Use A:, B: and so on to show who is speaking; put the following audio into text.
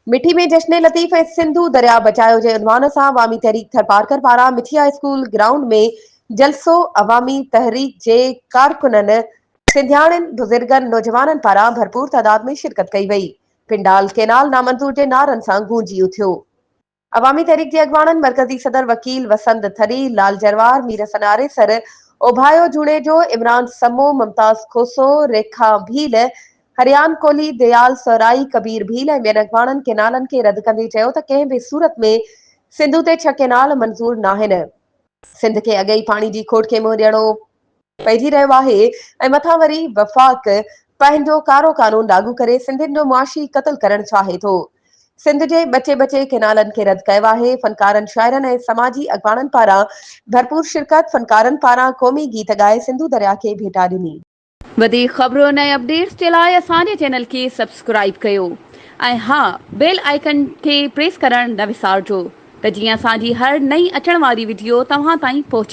A: مٺي ۾ جشن لطيف ۽ سنڌو درياء بچايو جي عنوان سان عوامي تحريڪ ٿرپارڪر پاران مٺي هاء اسڪول گرائونڊ ۾ جلسو عوامي تحريڪ جي ڪارڪنن، سنڌياڻين، بزرگن، نوجوانن پاران ڀرپور تعداد ۾ شرڪت ڪئي وئي. پنڊال ڪينال نامنظور جي نعرن سان گونجي اٿيو. عوامي تحريڪ جي اڳواڻن مرڪزي صدر وڪيل وسند ٿري، لال جروار، مير حسن آريسر، اوڀايو جوڻيجو، عمران سمو، ممتاز کوسو، ريکا ڀيل، هريان ڪولهي، ديال سهرائي، ڪبير ڀيل ۽ ٻين اڳواڻن ڪينالن کي رد ڪندي چيو ته ڪنهن به صورت ۾ سنڌو تي ڇهه ڪينال منظور ناهن. سنڌ کي اڳ ئي پاڻي جي کوٽ کي منهن ڏيڻو پئجي رهيو آهي ۽ مٿان وري وفاق پنهنجو ڪارو قانون لاڳو ڪري سنڌين جو معاشي قتل ڪرڻ چاهي ٿو. سنڌ جي ٻچي ٻچي ڪينالن کي رد ڪيو آهي، فنڪارن، شاعرن ۽ سماجي اڳواڻن پاران ڀرپور شرڪت، فنڪارن پاران قومي گيت ڳائي سنڌو درياء کي ڀيٽا ڏني.
B: وڌيڪ خبرن ۽ اپڊيٽس جي لاء اسان جي چينل کي سبسڪرائيب ڪيو ۽ ها بيل آئيڪن کي پريس ڪرڻ نه وسارجو ته جيئن اسان جي هر نئين اچڻ واري وڊيو توهان تائين پهچي.